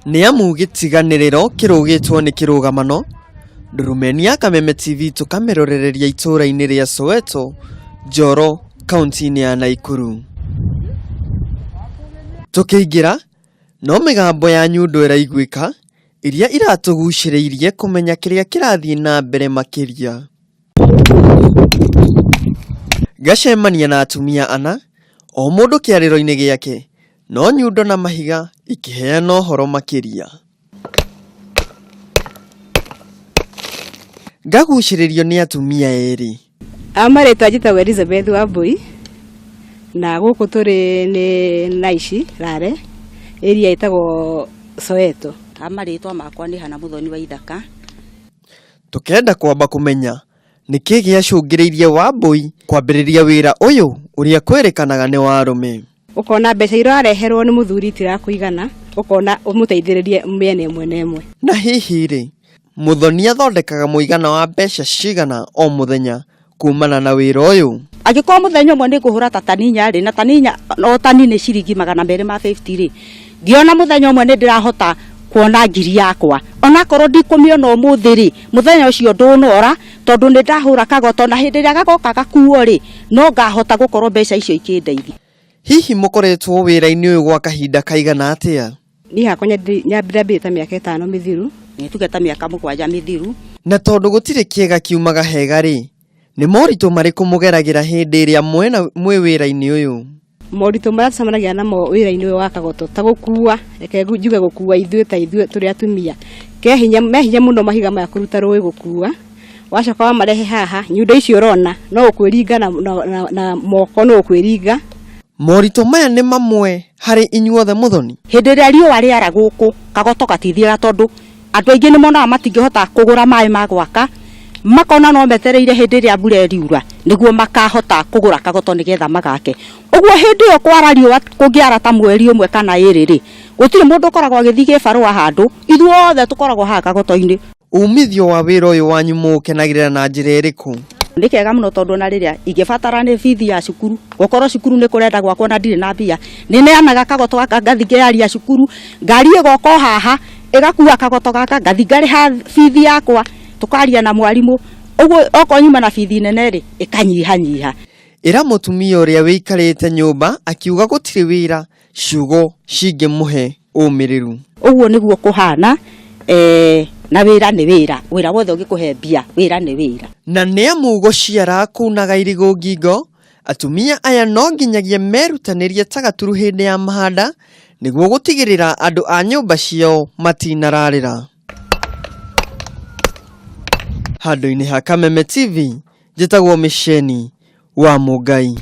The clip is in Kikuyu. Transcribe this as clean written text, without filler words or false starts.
Nĩ amu gĩtiganĩrĩro kĩrũgĩtwo nĩ kĩrũgamano, Ndurumeni ya Kameme TV tũkamĩrorereria itũũra-inĩ rĩa Soweto, Njoro, kaunti-inĩ ya Naikuru. Tũkĩingĩra, no mĩgambo ya nyundo ĩraiguĩka, iria iratũgucĩrĩirie kũmenya kĩrĩa kĩrathiĩ na mbere makĩria. Ngacemania na atumia ana, o mũndũ kĩarĩro-inĩ gĩake, no nyundo na mahiga ikĩheana ũhoro makĩria. Ngagucĩrĩrio nĩ atumia erĩ. A marĩtwa njĩtagwo Elizabeth Wambui na gũkũ tũrĩ nĩ Naishi Rare area ĩtagwo Soweto. A marĩtwa makwa nĩ Hannah Mũthoni wa Ithaka. Tũkenda kwamba kũmenya nĩkĩ gĩacũngĩrĩirie Wambui kwambĩrĩria wĩra ũyũ ũrĩa kwĩrĩkanaga nĩ wa arũme. Ũkona mbeca iria ũrareherwo nĩ mũthuri itirakũigana, ũkona ũmũteithĩrĩrie mĩena ĩmwe na ĩmwe. Na hihi rĩ, Mũthoni athondekaga mũigana wa mbeca cigana o mũthenya kumana na wĩra ũyũ? Angĩkorwo mũthenya ũmwe nĩ ngũhũra ta tani inya rĩ, na tani inya o tani nĩ ciringi 250 rĩ, ngĩona mũthenya ũmwe nĩ ndĩrahota kuona ngiri yakwa, onakorwo ndikũmĩona ũmũthĩ rĩ, mũthenya ũcio ndũnora tondũ nĩ ndahũra kagoto, na hĩndĩ ĩrĩa gagoka gakuo rĩ, no ngahota gũkorwo mbeca icio ikĩndeithia. Hihi mũkoretwo wĩra-inĩ ũyũ gwa kahinda kaigana atĩa? Niĩ hakwa nyambĩrĩrie ta mĩaka 5 mĩthiru. Nĩ tuge ta mĩaka 7 mĩthiru. Na tondũ gũtirĩ kĩega kiumaga hega rĩ, nĩ moritũ marĩkũ mũgeragĩra hĩndĩ ĩrĩa mwĩ wĩra-inĩ ũyũ? Moritũ marĩa tũcemanagia namo wĩra-inĩ ũyũ wa kagoto ta gũkua, reke njuge gũkua ithuĩ ta ithuĩ tũrĩ atumia, ke hinya, me hinya mũno mahiga maya kũruta rũĩ gũkua, wacoka wamarehe haha, nyundo icio ũrona no ũkwĩringa na moko no ũkwĩringa. Moritũ maya nĩ mamwe harĩ inyuothe Mũthoni? Hĩndĩ ĩrĩa riũa rĩara gũkũ, kagoto gatithiaga tondũ andũ aingĩ nĩ monaga matingĩhota kũgũra maĩ ma gwaka, makona no metereire hĩndĩ ĩrĩa mbura ĩriura nĩguo makahota kũgũra kagoto nĩgetha magake. Ũguo hĩndĩ ĩyo kwara riũa kũngĩara ta mweri ũmwe kana ĩrĩ rĩ, gũtirĩ mũndũ ũkoragwo agĩthiĩ gĩbarũa handũ, ithuothe tũkoragwo haha kagoto-inĩ. Umithio wa wĩra ũyũ wanyu mũũkenagĩrĩra na njĩra ĩrĩkũ? Nĩ kega mũno tondũ ona rĩrĩa ingĩbatara nĩ bithi ya cukuru, gũkorwo cukuru nĩ kũrenda gwakwo na ndirĩ na mbia, nĩ neanaga kagoto gaka ngathiĩ ngearia cukuru, ngari ĩgoka o haha ĩgakua kagoto gaka ngathiĩ ngarĩha bithi yakwa, tũkaria na mwarimũ, ũguo okorwo nyuma na bithi nene rĩ, ĩkanyihanyiha. Ĩra mũtumia ũrĩa wĩikarĩte nyũmba akiuga gũtirĩ wĩra ciugo cingĩmũhe ũmĩrĩru. Ũguo nĩguo kũhana, na wĩra nĩ wĩra, wĩra wothe ũngĩkũhe mbia, wĩra nĩ wĩra. Na nĩ amu gũciara kunaga irigũ ngingo, atumia aya no nginyagia merutanĩrie ta gaturu hĩndĩ ya mahanda nĩguo gũtigĩrĩra andũ a nyũmba ciao matinararĩra. Handũ-inĩ ha Kameme TV, njĩtagwo Mĩceni wa Mũngai.